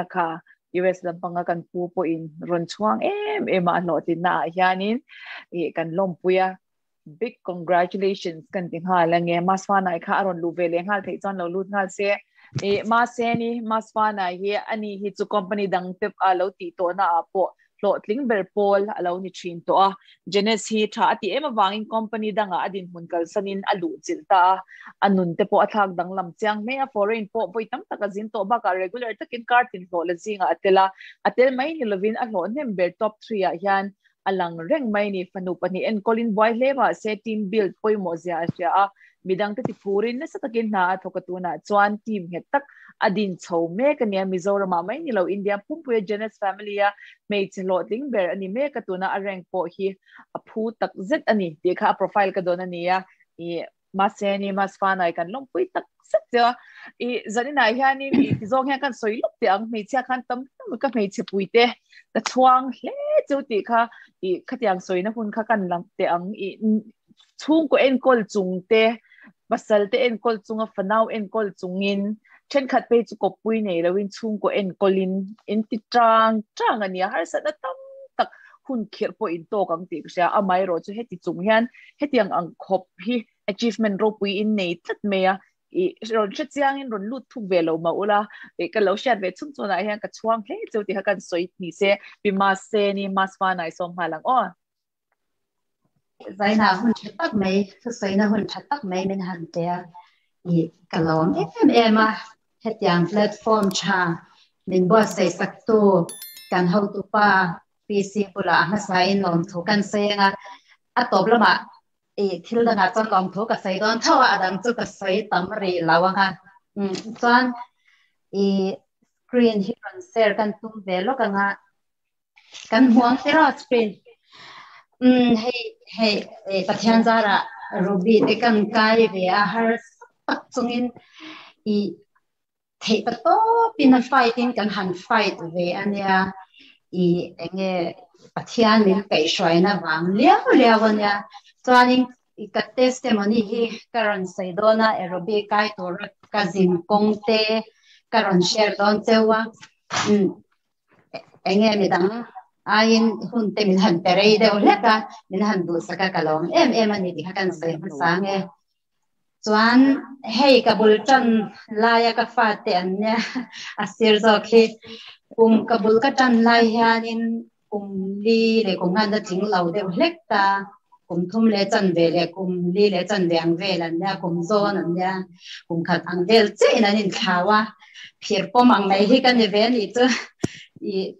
a kha US lampanga kan pu pawhin rawn chhuang em em a a hlawhtlinna ah hianin ih kan lawmpui a big congratulations kan ti nghal ange Masfanai kha a rawn luh ve leh nghal theih chuan lo lut nghal se ih Maseni Masfanai hi ani hi chu company dang te a lo tih tawhna ah pawh hlawhtling ber pawl a lo ni thin tawh a, Jenes hi tha a ti em avangin company dangah a dinhmun kalsanin a luh chilh ta a, a nun te pawh a thlak danglam chiang hle a, foreign pawh vawi tam tak a zin tawh bakah regular takin car tin hlawh la zingah a tel a, a tel mai ni lovin a hlawh hnem ber top threeah hian a lang reng mai ni, fanu pahnih enkawlin buai hle mahse team build pawimawh zia a hria a, Midangte tiphurin nasa takin hna a thawk a tunah chuan team nghet tak a din chho mek a nia. Mizoramah mai ni lo India pumpuia Jenes family a hmeichhe hlawhtling ber a ni mek a, tuna a rank pawh hi a phu tak zet a ni tih kha a profile ka dawn a nia. Ih Maseni Masfanai kan lawmpui tak zet che a. Ih zaninah hianin ih ti zawng hian kan sawi lawk teh ang hmeichhia khan tam tam ka hmeichhe puite ka chhuang hle chu tih kha ih khatiang sawina hun kha kan lam teh ang ih Chhungkaw enkawl chung te, pasal te enkawl chunga fanau enkawl chungin thenkhat phei chu kawppui nei loin chhungkaw enkawlin in ti tang tang a nia, harsatna tam tak hun khirh pawh in tawk ang tih ka hria. Amaherawh chu heti chung hian hetiang ang khawp hi achievement ropui in nei tlat mai a, i rawn hre chiangin rawn lut thuk ve lo mah ula, i ka lo hriat ve chhung chhunah hian ka chhuang hle chu tih kha kan sawi ni se, pi Mase ni Masfanai sawm nghal ang aw. Zaina hun tha tak mai, thusawiina hun tha tak mai min han pe a, i ka lawm em em a, hetiang platform tha min buatsaih saktu kan hotupa PC bulah a hmasain lawmthu kan sawi ang a, a tawp lamah i thil dangah chuan lawmthu ka sawi dawn tho a, a dang chu ka sawi tam rih lo ang a, chuan i screen hi rawn share kan tum ve lawk ang a. Kan huang te rawh screen. Um hei hei e Pathian zara Ruby te kan kai ve a har tak chungin i theih pa tawpin a fight in kan han fight ve ania i enge Pathian min kaihhruaina vang liau liau ania chuanin i ka testimony hi ka rawn sawi dawn a Ruby kai tur ka zin kawng te ka rawn share dawn cheu a um Enge midang aiin hun te min han pe rei deuh hlek a, min han duhsak a ka lawm em em a ni tih kha kan sawi hmasa nge. Chuan hei ka bul tan laia ka fate an nia a sir zawk hi kum ka bul ka tan lai hianin kum li leh kum ngan a tling lo deuh hlek ta, kum thum leh chanve leh kum li leh chanve ang vel an nia, kum zawn an nia, kum khat ang vel chiahin an inthlau a, phir pawm ang mai hi ka ni ve a nih chu. I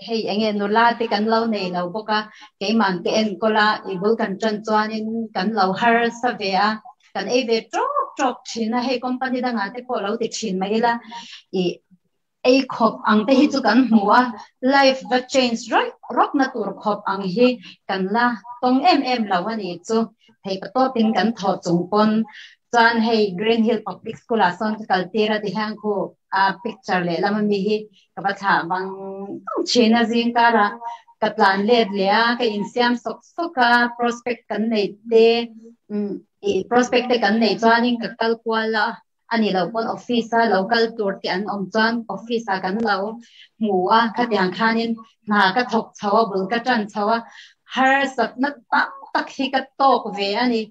hei enge nula te kan lo nei lo bawk a, keimah te enkawl a, i bul kan tan chuanin kan lo harsa ve a, kan ei ve tawk tawk thin a, hei company dangah te pawh lo ti thin mai ila, i Ei khawp ang te hi chu kan hmu a, life va change rawih rawk na tur khawp ang hi kan la tawng em em lo a nih chu. Thei patawpin kan thaw chung pawn chuan hei Green Hill Public School ah sawn ka kal tir a ti hian khu a picture lehlam ami hi ka va thlah vang vang thin a zing karah ka tlan let leh a, ka insiam sawk sawk a, prospect kan nei te i prospect te kan neih chuanin ka kal kual a. A ni lo pawn office a lo kal tur tih an awm chuan office ah kan lo hmu a, khatiang khanin hna ka thawk chho a, bul ka tan chho a, harsatna tam tak hi ka tawk ve a ni.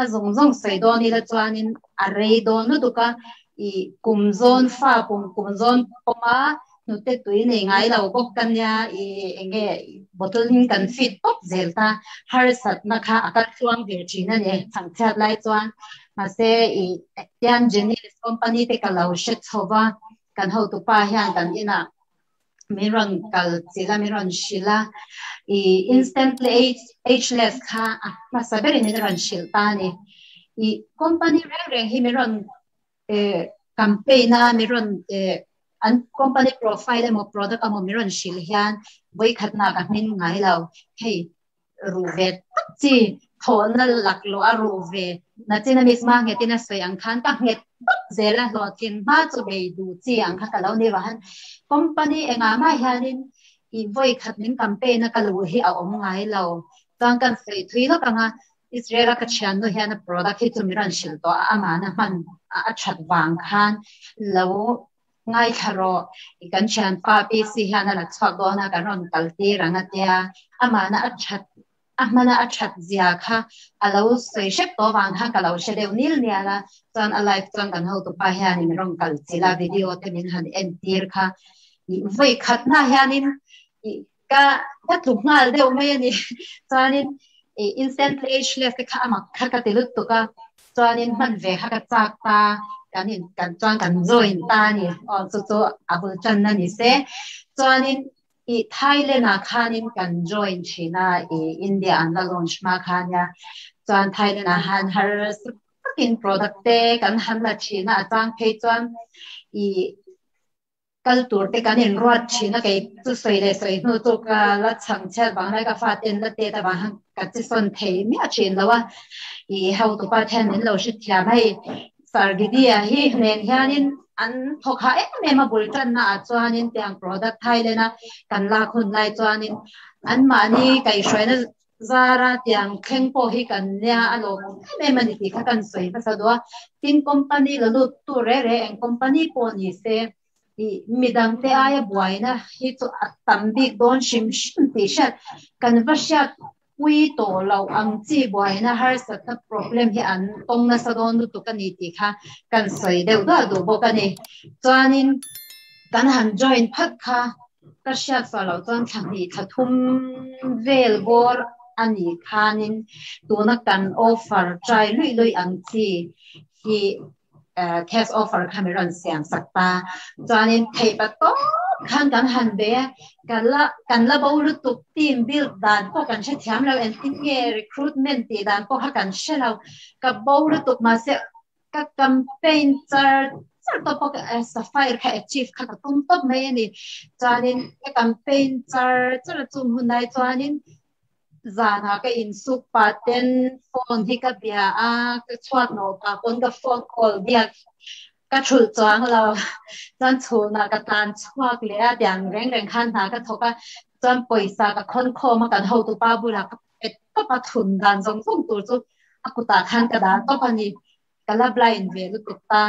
A zawng zawng sawi dawn ila chuanin a rei dawn lutuk a, ih kum zawn fa kum kum zawn pawm a hnute tui nei ngai lo bawk ka nia, ih enge bottle in kan feed tawp zel ta, harsatna kha a kal tluang ve thin a ni chhangchhiat lai chuan. Mahse ih tian Jenis company te ka lo hre chho va, kan hotupa hian kan inah min rawn kal chilh a, min rawn hrilh a, ih instantly ageless kha a hmasa berin min rawn hrilh ta a ni. Ih company reng reng hi min rawn eh campaign a mi rawn eh an company profile emaw product emaw mi rawn hrilh hian vawikhatna ka hming ngai lo hei ru ve tak chi thawhna laklawh a ru ve nachin a miss ma nghetin a sawi ang khan ka nghet tak zel a hlawhtlin hma chu bei duh chi ang kha ka lo ni vah han company engah mah hianin i vawikhat min campaign a ka luh hi a awm ngai lo chuan kan sawi thui lawk ang a Israel-a ka thiannu hian a product hi chu mi rawn hrilh tawh a, amahna hman a that vang khan lo Ngaithla rawh, i kan thianpa PC hian a la chhuak dawn a, kan rawn kal tir ang a tia. Amahna a that, a hmana a that zia kha a lo sawi hrep tawh vang khan ka lo hre deuh nil nial a. Chuan a live chuan kan hotupa hianin min rawn kal chilh a, video te min han en tir kha. Vawi khatna hianin ka ka tlu nghal deuh mai a ni. Chuanin i instant ageless te kha a mak kha ka ti lutuk a, chuanin hman ve kha ka chak ta, kan in kan chuan kan join ta a ni. Aw chu chu a bul tanna ni se. Chuanin i Thailand ah khanin kan join thin a, i India an la launch hma khan nia. Chuan Thailand ah han har takin product te kan han la thin a, a chang phei chuan i Kal tur te kan inruat thin a, kei chu sawi leh sawi hnu chu ka la chhang chhiat vang lai ka fate an la tet avang khan ka chi sawn thei miah thin lo a, i hotupa te hian min lo hrethiam hei Sargidia hi nen hianin an thawk hah em em a bul tanna ah chuanin tiang product Thailand a kan lak hun lai chuanin anmahni kaihhruaina Zara tiang thleng pawh hi kan nia a lawmawm em em a ni tih kha kan sawi hmasa duh a. Tin, company la lut tu re re eng company pawh ni se ih midangte aia buaina hi chu a tam bik dawn hrim hrim tih hriat kan va hriat pui tawh loh ang chi buaina harsatna problem hi an tawng nasa dawn lutuk a ni tih kha kan sawi deuh duah duh bawk a ni. Chuanin kan han join phat kha Ka hriat fah loh chuan thla hnih thla thum vel bawr a nih khanin tuna kan offer try luih luih ang chi hi cash offer kha min rawn siam sak ta. Chuanin theih pa tawp khan kan han bei a, kan la kan la bo lutuk team build dan pawh kan hrethiam lo, engtin nge recruitment tih dan pawh kha kan hre lo, ka bo lutuk mahse Ka campaign char char tawp bawk a, Sapphire kha achieve kha ka tum tawp mai a ni. Chuanin ka campaign char char a chung hun lai chuanin zanah ka insuk pah ten phone hi ka bia a, ka chhuat nawh pah pawn ka phone call biak ka thulh chuang lo. Chuan chhunah ka tlan chhuak leh a, tiang reng reng khan hna ka thawk a, chuan pawisa ka khawn khawm a, kan hotupa bulah ka pet tawp a thun dan zawng zawng tur chu a kutah khan ka dah tawp a ni. Ka la blind ve lutuk ta.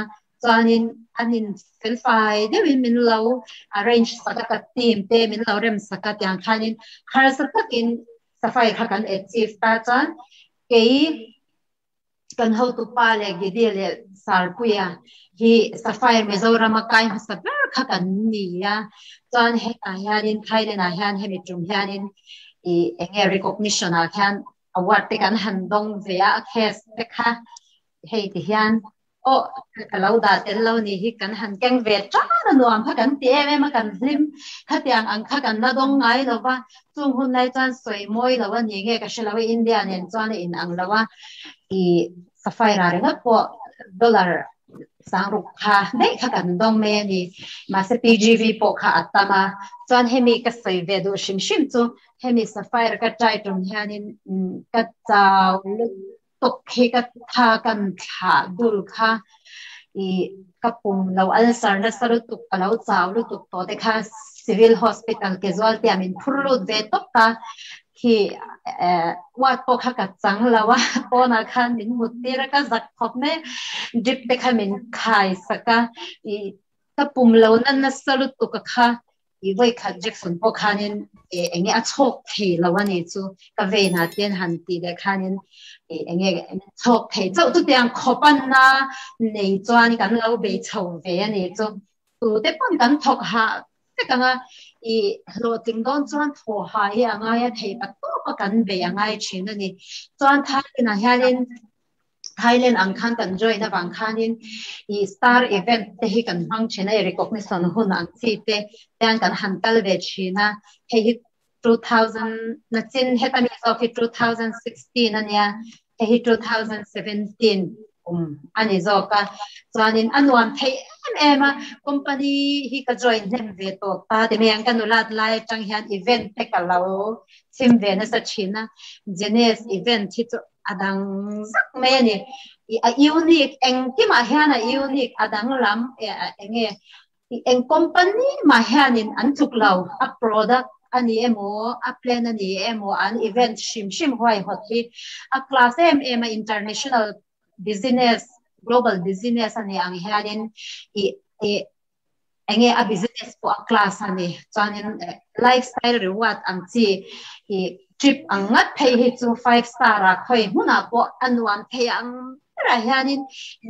Chuanin an in felfai deuhin min lo arrange sak a, ka team te min lo rem sak a tiang khanin harsa takin safai kha kan achieve ta. Chuan kei Kan hotupa leh Gidi leh Sarpuia hi Sapphire Mizoram a kai hmasa ber kha kan ni a, chuan hetah hianin Thailand ah hian hemi tum hianin ih eng nge recognition ah khian award te kan han dawng ve a, a case te kha hei ti hian aw ka lo dah tel lo ni hi kan han keng ve tan a nuam kha kan ti em em a, kan hlim khatiang ang kha kan la dawng ngai lo va. Chung hun lai chuan sawi mawi lo a ni nge ka hre lo a, India nen chuan a inang lo a, i Sapphire ringawt pawh dollar sangruk kha daih kha kan dawng mai a ni. Mahse PGV pawh kha a tam a, chuan hemi ka sawi ve duh hrim hrim chu hemi Sapphire ka try tum hianin ka chau lutuk hi ka tha kan thlah dul kha i ka pum lo ulcer nasa lutuk ka lo chau lutuk tawh te kha civil hospital casualty ah min phur lut ve tawp a khi ward pawh kha ka chang lo a pawnah khan min mut tir a ka zak khawp mai drip te kha min khai sak a i ka pum lo na nasa lutuk a kha I vawikhat Jackson pawh khanin eng nge a chhawk thei lo a ni chu ka vein ah ten han tih leh khanin eng nge chhawk thei chauh chutiang khawp a na nei chuan kan lo bei chho ve a ni chu tute pawn kan thawk hah vek ang a i hlawhtling dawn chuan thaw hah hi a ngai a thei tak tawp a kan bei a ngai thin a ni chuan Thailand ah hianin Thailand ang khan kan join avang khanin i star event te hi kan hmang thin a, i recognition hun ang chi te hian kan han kal ve thin a, hei hi 2000 na chin heta mi zawk hi 2016 ania, hei hi 2017 um a ni zawk a, chuanin a nuam thei em em a, company hi ka join hnem ve tawp ta ti mai ang ka nulat lai atang hian event te ka lo chim ve nasa thin a, Jeunesse event hi chu a dang zak mai a ni. A unique, engkimah hian a unique, a danglam eng nge, eng company mah hianin an tluk lo, a product a ni emaw, a plan a ni emaw, an event hrim hrim huaihawt hi a class em em a, international business, global business a ni ang hianin i i. Enge a business pawh a class a ni. Chuanin lifestyle reward ang chi i trip ang ngat phei hi chu five star ah khawi hmunah pawh a nuam thei ang berah hianin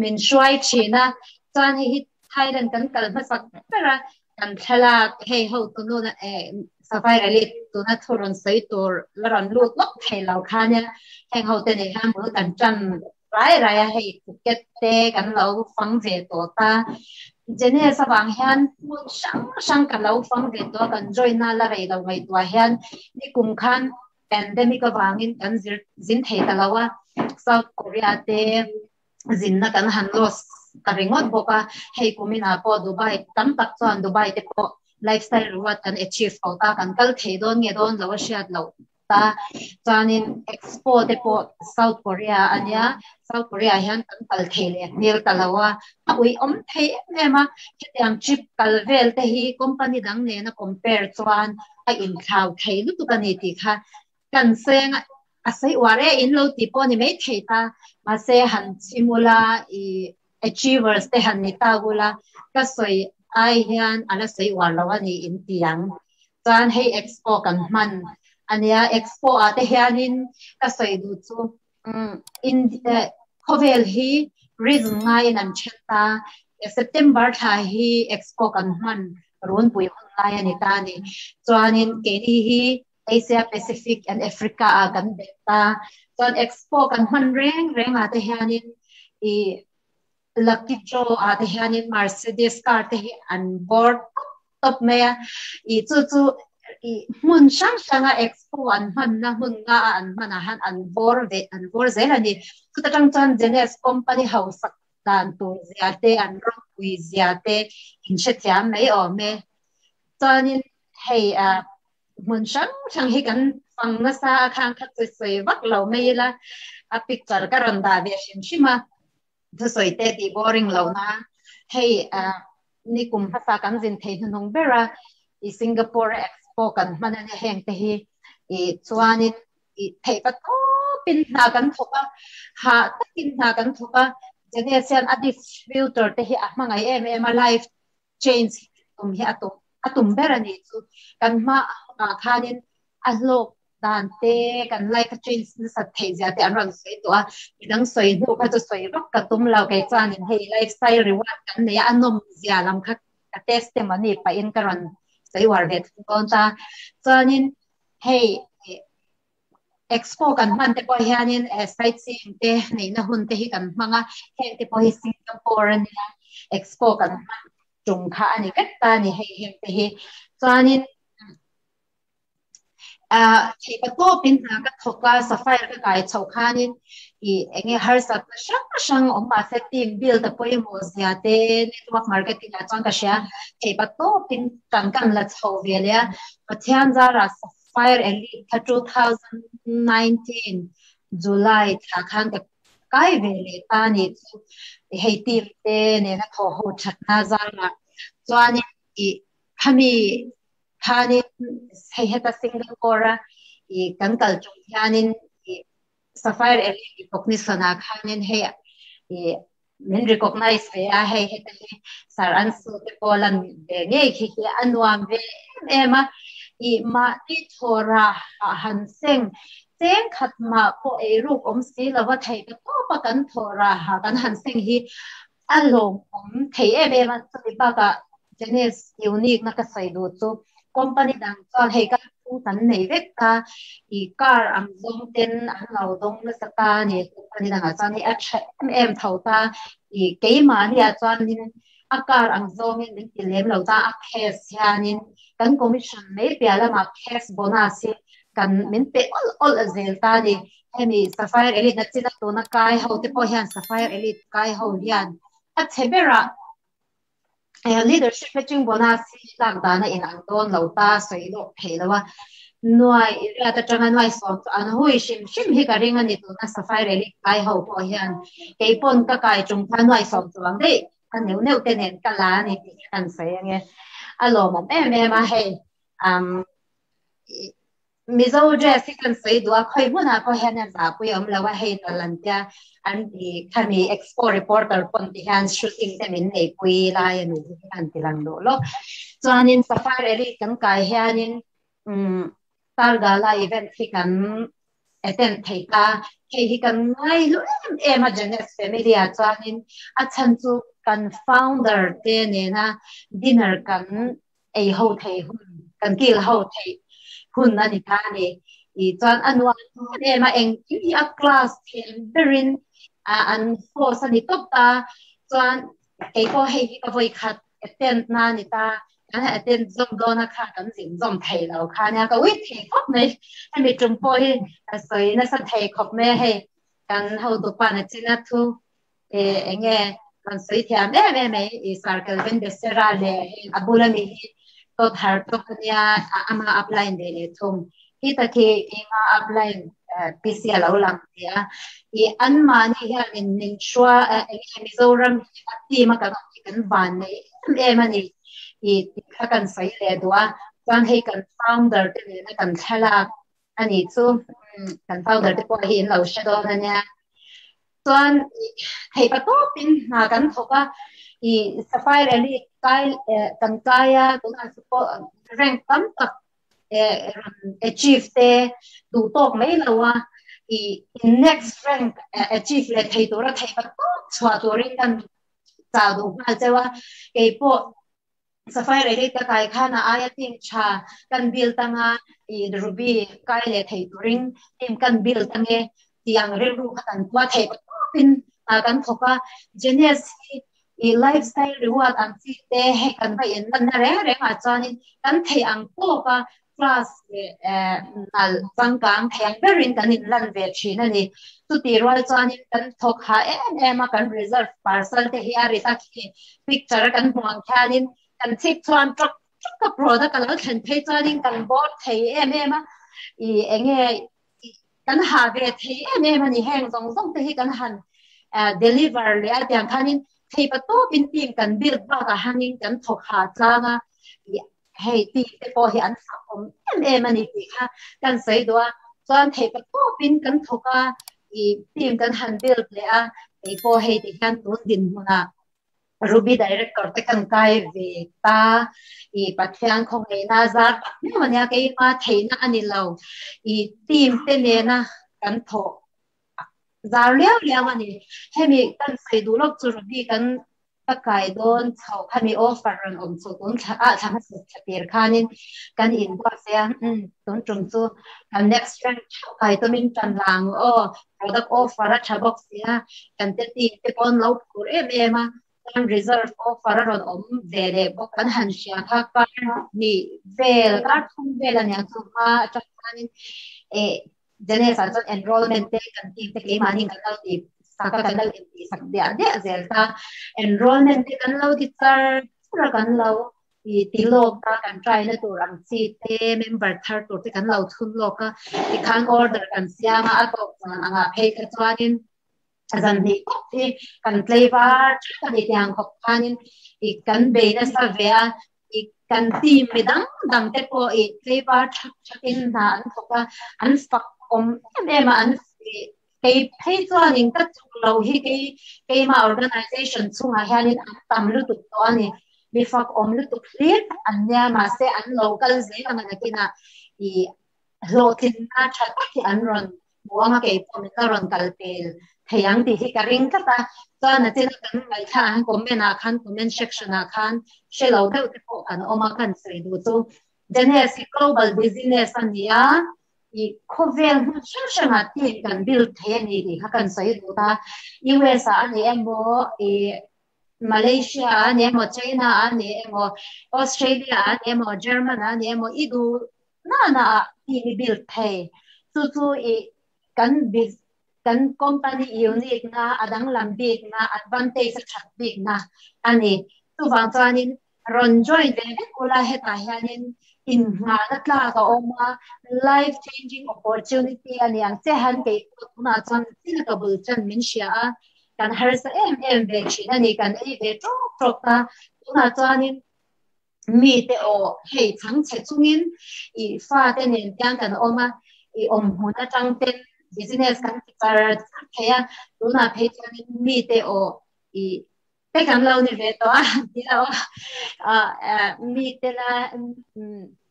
min hruai thin a. Chuan hei hi Thailand kan kal hmasak ber a, kan thlalak hei ho tunu Sapphire Elite tuna thu rawn sawi tur la rawn lut lawk thei lo kha nia heng ho te nen hian bul kan tan rai rai a hei Phuket te kan lo fang ve tawh ta Jenes avang hian hmun hrang hrang ka lo fang ve tawh a kan join na la rei lo ngaihtuah hian nikum khan pandemic avangin kan zir zin thei ta lo a South Korea te zinna kan han loss ta ringawt bawk a, hei kuminah pawh Dubai tam tak chuan Dubai te pawh lifestyle reward kan achieve tawh ta, kan kal thei dawn nge dawn lo a hriat loh ta. Chuanin Expo te pawh South Korea a nia, South Korea hian kan kal thei leh hmel ta lo a, a uiawm thei em em a, hetiang trip kal vel te hi company dang nena compare chuan a inthlau thei lutuk a ni tih kha kan seng a sawi uar e in lo ti pawh ni mai thei ta mahse han chim ula i achievers te han ni ta ula ka sawi ai hian a la sawi uar lo a ni in ti ang chuan hei expo kan hman ania expo ah te hianin ka sawi duh chu in khawvel hi rhythm ngaiin an then ta September thla hi expo kan hman runpui hun lai a ni ta ni chuanin keini hi Asia Pacific and Africa ah kan bet ta chuan expo kan hman reng reng ah te hianin i lucky draw ah te hianin Mercedes car te hi an bawr tawp tawp mai a i chu chu i hmun hrang hrang a expo an hman na hmun nga a an hman ah hian an bawr ve an bawr zel a ni chuta tang chuan Jenes company hausak dan tur zia te an ropui zia te in hrethiam mai awm e chuanin hei a hmun hrang hrang hi kan fang nasa a khang kha chu sawi vak lo mai ila a picture ka rawn dah ve hrim hrim a thusawi te tih boring lo na hei ni kum hmasa kan zin thei hnuhnung ber a i Singapore Expo kan hman ania heng te hi i chuanin i theih va tawpin hna kan thawk a ha takin hna kan thawk a Jenes hian a distributor te hi a hmangaih em em a life change tum hi a tum a tum ber a ni chu kan hma ah khanin a hlawk dan te kan life a change nasat theih zia te an rawn sawi tawh a midang sawi hnu kha chu sawi vak ka tum lo kei chuanin hei lifestyle reward kan nei a a nawm zia lam kha ka testimony pahin ka rawn sawi uar ve thung dawn ta chuanin hei Expo kan hman te pawh hianin sightseeing te neihna hun te hi kan hmang a, heng te pawh hi Singapore a nia, Expo kan hman tum kha a ni vek ta a ni hei heng te hi. Chuanin theihpa tawpin hna ka thawk a, Sapphire ka kai chhoh khanin i enge harsatna hrang hrang awm mahse team build a pawimawh zia te network marketing ah chuan ka hria, theihpa tawpin kan kan la chho ve leh a, Pathian zarah Fire Elite kha 2019 July thla khan ka kai ve leh ta ni chu hei team te nena thawh ho thatna zarah chuanin i khami khanin hei heta Singapore a i kan kal tum hianin i Sapphire Elite recognition ah khanin hei i min recognize ve a hei heta hi Sir Ansu te pawh lan ve ngei khi hi a nuam ve em em a i mahni thawra han seng cheng khat mah pawh ei ruk awm si lova theih ta tawp a kan thawra ha kan han seng hi a lawmawm thei em em a chumi bakah Janice unique na ka sawi duh chu company dang chuan hei ka phung kan nei vek ta i car ang zawng ten an lo dawng nasa ta a ni company dangah chuan hei a tha em em tho ta i keimahni ah chuanin a car ang zawngin min ti lem lo ta a cash hianin kan commission mai piah lamah cash bonus hi kan min pe awlh awlh zel ta a ni hemi Sapphire Elite na china tuna kai ho te pawh hian Sapphire Elite kai ho hian a chhe berah leadership matching bonus hi lak dana in ang dawn lo ta sawi lawk thei lo a nuai riat atanga nuai sawm chu an hui hrim hrim hi ka ring a ni tuna Sapphire Elite kai ho pawh hian kei pawn ka kai tum kha nuai sawm chuang daih a neuh neuh te nen ka la a ni tih kan sawi ange a lawmawm em em a hei um. Mizo dress hi kan sawi duh a, khawi hmunah pawh hian a zahpui a awm lo a, hei nalh an tia an ti khami expo reporter pawn ti hian shooting te min neipui lai a nih hi an ti lang duh lawk. Chuanin Safari Elite kan kai hianin umm Targala event hi kan attend thei ta, hei hi kan ngai hlu em em a Janes family ah chuanin a chhan chu kan founder te nena dinner kan ei ho thei hun kan kil ho thei hun a ni ta a ni. I chuan a nuam em em a, engkim hi a class thiam berin an host a ni tawp ta. Chuan kei pawh hei hi ka vawi khat attend na a ni ta, kan han attend zawm dawn a kha kan zin zawm thei lo kha nia ka ui thei khawp mai. Hemi tum pawh hi ka sawi nasa thei khawp mai a hei kan hotupa na china thu eng nge kan sawi thiam em em mai i Sir Kelvin Besera leh heng a bula mi hi tawt har tawk ania ama upline ve leh thung hi tak hi keima upline PC a lo lang ti a i an mahni hian in min hruai eng nge Mizoram hi a team a kan awm hi kan van nei em em a ni i tih kha kan sawi leh duh a chuan hei kan founder te nena kan thlalak a nih chu kan founder te pawh hi in lo hre dawn a nia. Chuan thei pa tawpin hna kan thawk a, i Sapphire Rally kai kan kai a, tunah chu pawh rank tam tak rawn achieve te duh tawk mai lo a, i next rank achieve leh thei tura thei pa tawp chhuah turin kan chah duh nghal cheu a, keipawh Sapphire Rally ka kai khan a aia team tha kan build anga i Ruby kai leh thei turin team kan build ange tih ang rilru kha kan tua thei pa tawpin kan thawk a. Genius hi i lifestyle reward ang chi te hei kan va in lanna reng reng ah chuanin kan theih ang tawk a class leh nalh changkang thei ang berin kan in lan ve thin a ni. Chutih rual chuanin kan thawk ha em em a, kan reserve parcel te hi a ri tak hi picture a kan hmuh ang khianin kan chhip chuan truck truck a product a lo thlen phei chuanin kan bawr thei em em a, i enge kan ha ve thei em em a ni. Heng zawng zawng te hi kan han deliver leh a tiang khanin thei pa tawpin team kan build bakah hangin kan thawk ha tlang a, hei ti te pawh hi an fak awm em em a ni tih kha kan sawi duh a, chuan theih pa tawpin kan thawk a, i team kan han build leh a, hei pawh hei ti hian tun dinhmunah Ruby Director te kan kai ve ta, i Pathian khawngaihna zar tak miau a nia, keima theihna a ni lo, i team te nena kan thawh zar liau liau a ni. Hemi kan sawi duh lawk chu Ruby kan Ka kai dawn chho khami offer rawn awm chu tun thla ah thla hmasa thla tir khanin kan in buatsaih a, umm tun tum chu kan next rank theuh kai tumin tan la ang aw, product offer a tha bawk si a, kan te team te pawn lo phur em em a, chuan reserve offer a rawn awm ve leh bawk kan han hria kha kar hnih vel kar thum vel aniang chu hma atang khanin eh Genes ah chuan enrollment te kan team te keimahni kan lo ti sak a, kan lo intih sak diah diah zel ta. Enrollment te kan lo ti char char a, kan lo ti ti lawk a, kan try na tur ang chi te, member thar tur te kan lo thun lawk a, tikhan order kan siam a, a tawp chuan angah phei kha chuanin zan hnih tawp hi kan tlaivar tha a ni tiang khawp khanin i kan bei nasa ve a, i kan team mi dang dang te pawh i tlaivar thak thakin hna an thawk a, an fak awm em em a, an kei phei chuanin ka chuk lo hi kei keima organization chungah hianin an tam lutuk tawh a ni, mi fak awm lutuk hlir an nia mahse an lo kal zel ang a nakinah i hlawhtlinna tha tak hi an rawn hmu ang a, kei pawh min la rawn kal pel thei ang tih hi ka ring tlat a, chuan a china kan ngaihthla ang comment ah khan comment section ah khan hre lo deuh te pawh kan awm a, kan sawi duh chu Genes hi global business a ni a, i khawvel hmun hrang hrangah team kan build thei a ni tih kha kan sawi duh ta, US ah a ni emaw i Malaysia a ni emaw China a ni emaw Australia a ni emaw German a ni emaw i duh na na ah team i build thei chu chu i kan kan company unique na a danglam bik na advantage a that bik na a ni. Chuvang chuanin rawn join ve vek ula hetah hianin inngahna tlak a awm a, life changing opportunity a ni ang che han kei pawh tunah chuan thil ka bul chan min hria a, kan harsa em em ve thin a ni, kan ei ve tawk tawk a, tunah chuanin. Mi te aw hei chhang chhe chungin i fate nen tiang kan awm a, i awm hmun atang ten business kan ti char char thei a, tunah phei chuanin mi te aw i te kan lo ni ve tawh a ti lo a, mi te la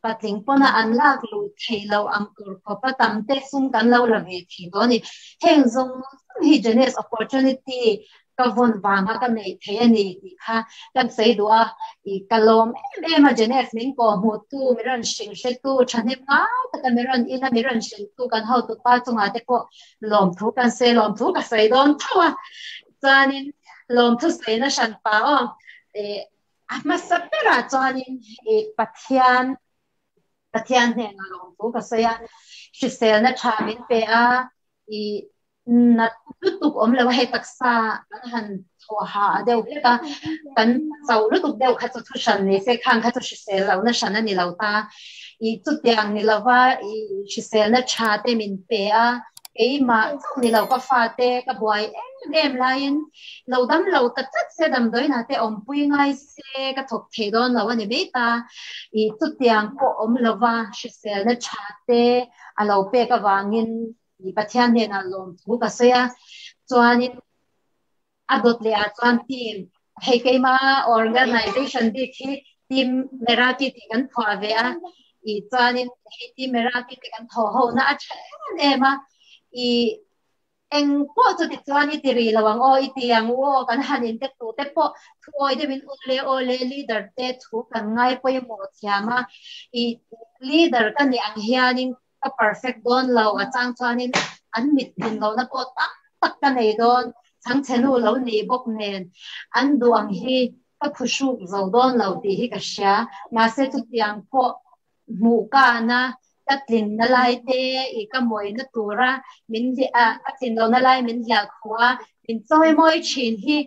patling pawna an lak luh theih loh ang tur khawpa tam te sum kan lo la ve thei tawh a ni. Heng zawng zawng hi Jeunesse opportunity ka vawn vanga ka neih thei a ni tih kha kan sawi duh a, i ka lawm em em a Jeunesse min kawh hmuh tu, mi rawn hrilh hre tu, thahnem ngai taka mi rawn in a mi rawn hrilh tu kan hotu pa chungah te pawh lawmthu kan sawi lawmthu ka sawi dawn tho a, chuanin lawmthu sawina hran pa aw i a hmasa berah chuanin i Pathian Pathian hnenah lawmthu ka sawi a, hriselna tha min pe a, i nat lutuk awm lo a, hei taksa kan han thaw ha deuh hlek a, kan cho lutuk deuh kha chu thu hran ni se, khang kha chu hrisel lohna hran a ni lo ta. I chutiang ni lova i hriselna tha te min pe a, keimah chauh ni lo ka fate ka buai em em laiin lo dam lo ta tlat se damdawiinah te awmpui ngai se ka thawk thei dawn lo a ni mai ta. I chutiang pawh awm lova hriselna tha te a lo pek avangin I Pathian hnenah lawmthu ka sawi a, chuanin a dawt leh ah chuan team hei keima organization bik hi team Meraki tih kan phuah ve a, i chuanin hei team Meraki te kan thaw ho na a tha em em a, i eng pawh chu tichuan i ti rih lo ang aw, i ti ang u aw, kan han in te tu te pawh thuawi deuhin awle awle leader te thu kan ngai pawimawh thiam a, i leader ka nih ang hianin Ka perfect dawn lo, a chang chuanin an mit tlin lohna pawh tam tak ka nei dawn, chhangchhe nu lo nih bawk nen an duh ang hi ka phuhruk zo dawn lo tih hi ka hria, mahse chutiang pawh hmuh kahna ka tlinna lai te i ka mawina tura min ka tlin lohna lai min hliah khuh a, min chawimawi thin hi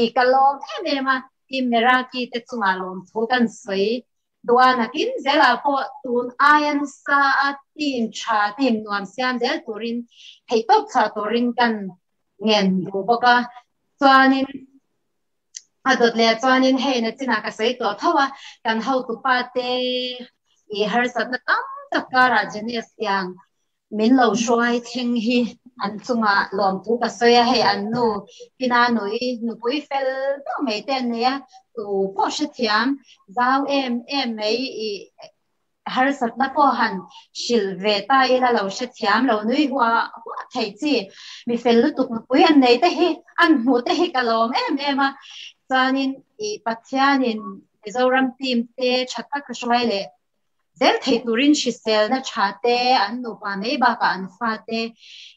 i ka lawm em em a, Team Meraki te chungah lawmthu kan sawi. Duanakin zelah pawh tun aia nasa a team tha, team nuam siam zel turin theihtawp chhuah turin kan ngen duh bawk a. Chuanin a dawt leh chuanin hei nachinah ka sawi tawh tho a, kan hotupa te i harsatna tam tak karah Jeunesse tiang Min lo hruai thleng hi an chungah lawmthu ka sawi a, hei an nu Pina nui nupui fel deuh mai te an nei a, tu pawh hrethiam zau em em mai i harsatna pawh han hrilh ve ta ila lo hrethiam lo nui huah huah thei chi mi fel lutuk nupui an nei te hi an hmuh te hi ka lawm em em a, chuanin i Pathianin Mizoram team te tha tak a hruai leh Zel thei turin hriselna tha te, an nupa mai bakah an fate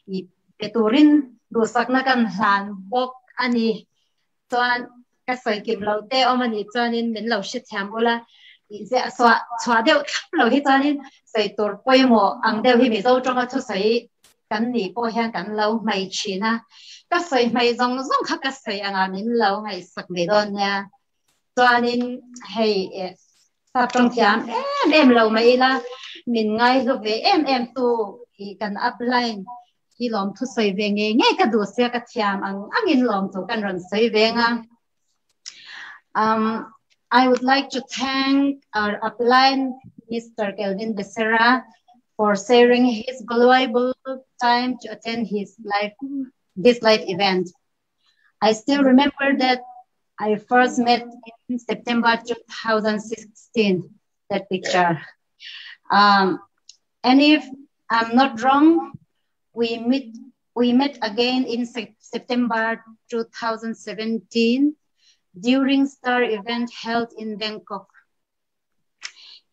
i pe turin duhsakna kan hlan bawk a ni. Chuan ka sawi kim lo te awm a nih chuanin min lo hrethiam ula, i ziah chhuah chhuah deuh thlap lo hi chuanin sawi tur pawimawh ang deuh hi Mizo tawnga thusawi kan nih pawh hian kan lo hmai thin a. Ka sawi hmai zawng zawng kha ka sawi angah min lo ngaihsak ve dawn nia. Chuanin hei sap tawng thiam em em lo mai ila, min ngaihlu ve em em tu hi kan upline hi lawmthu sawi ve ngei ngei ka duh sia ka thiam ang angin lawmthu kan rawn sawi ve nga. Um, I would like to thank our upline, Mr. Kelvin Becerra, for sharing his valuable time to attend his live, this live event. I still remember that I first met in September 2016, that picture. Um, and if I'm not wrong, we meet we met again in September 2017 during Star event held in Bangkok.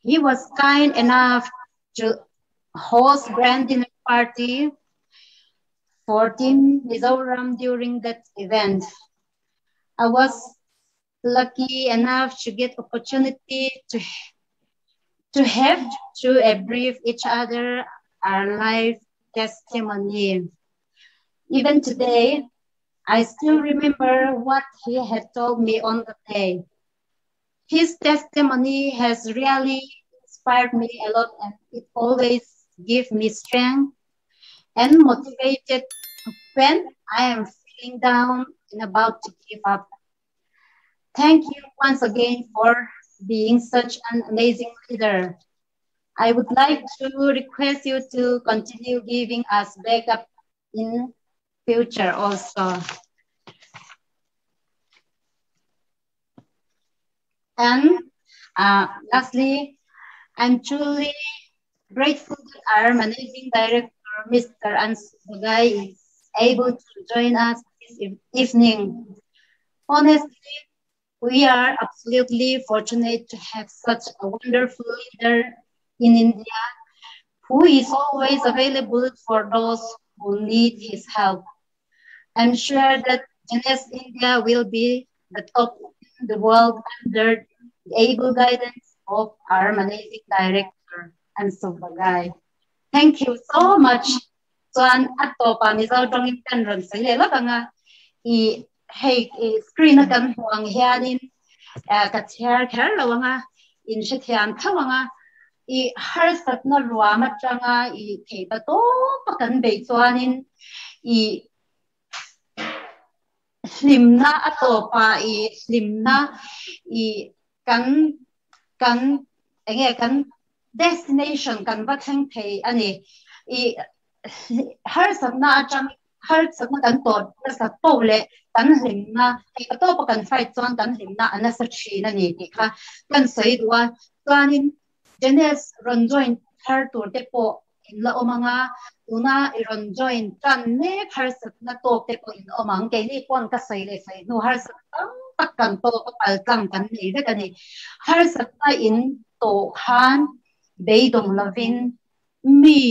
He was kind enough to host grand dinner party for Team Mizoram during that event. I was lucky enough to get opportunity to to have to brief each other our life testimony. Even today, I still remember what he had told me on the day. His testimony has really inspired me a lot and it always gives me strength and motivated when I am feeling down and about to give up. Thank you once again for being such an amazing leader. I would like to request you to continue giving us backup in future also. And lastly, I'm truly grateful that our managing director, Mr. Ansu Bagai, is able to join us this evening. Honestly, we are absolutely fortunate to have such a wonderful leader in India who is always available for those who need his help. I'm sure that Jeunesse India will be the top in the world under the able guidance of our managing director, Ansu Bagai. Thank you so much. Chuan a tawpa Mizo tawngin kan rawn sawi leh lawk ang a, i hei i screen a kan hmuh ang hianin ka chhiar kher lo ang a, in hrethiam tho ang a, i harsatna ruam atanga i thei ta tawp a kan beih chuanin i hlimna a tawpa i hlimna i kan kan enge kan destination kan va thleng thei a ni. I harsatna atang harsatna kan tawt nasa poh leh kan hlimna hei a tawpa kan fight chuan kan hlimna a nasa thin a ni tih kha kan sawi duh a. Chuanin Jeunesse rawn join thar tur te pawh in la awm ang a, tuna i rawn join tan mek harsatna tawk te pawh in awm ang. Keini pawn ka sawi leh sawi hnu harsatna tam tak kan tawk a pal tlang kan nei vek a ni. Harsatna in tawh khan beidawng lovin mi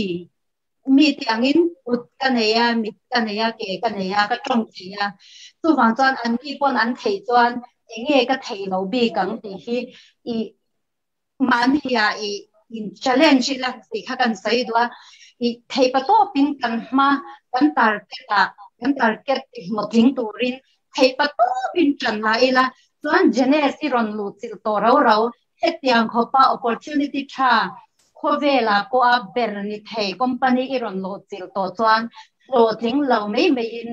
mi te angin kut ka nei a, mit ka nei a, ke ka nei a, ka tawng thei a. Chuvang chuan an mi pawn an theih chuan enge ka theih lo bik ang tih hi i mahnia i in challenge ila tih kha kan sawi duh a, i theih pa tawpin kan hma kan target ah kan target ti hlawhtling turin theih pa tawpin tan la ila chuan Jeunesse i rawn luh chilh tawh rau rau hetiang khawpa opportunity tha khawvelah pawha ber ni thei company i rawn luh chilh tawh chuan hlawhtling lo mai maiin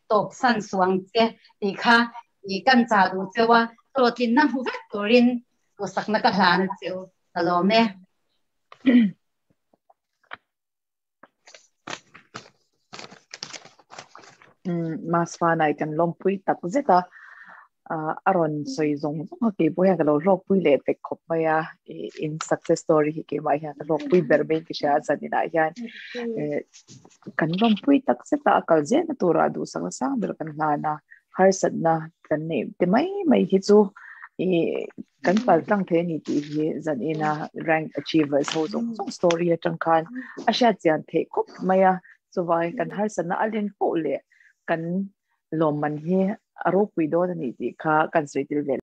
tawp san suang che tih kha i kan chah duh cheu a, hlawhtlinna hmu vek turin Duhsakna ka hlan a che u, ka lawm e. Masfanai kan lawmpui tak zet a, a rawn sawi zawng zawng a keipawh hian ka lo hlawkpui leh vek khawp mai a, in success story hi keimah hian ka hlawkpui ber mai ka hria a zaninah hian kan lawmpui tak zet a, a kal zelna turah duhsakna sang ber kan hlan a. harsatna kan neih te mai mai hi chu i kan pal tlang thei ani tih hi zan ina rank achievers ho zawng zawng story atang khan a hriat chian theih khawp mai a chuwai kan harsatna a len poh leh kan lawmman hi a ropui dawn ani tih kha kan sawi tel ve.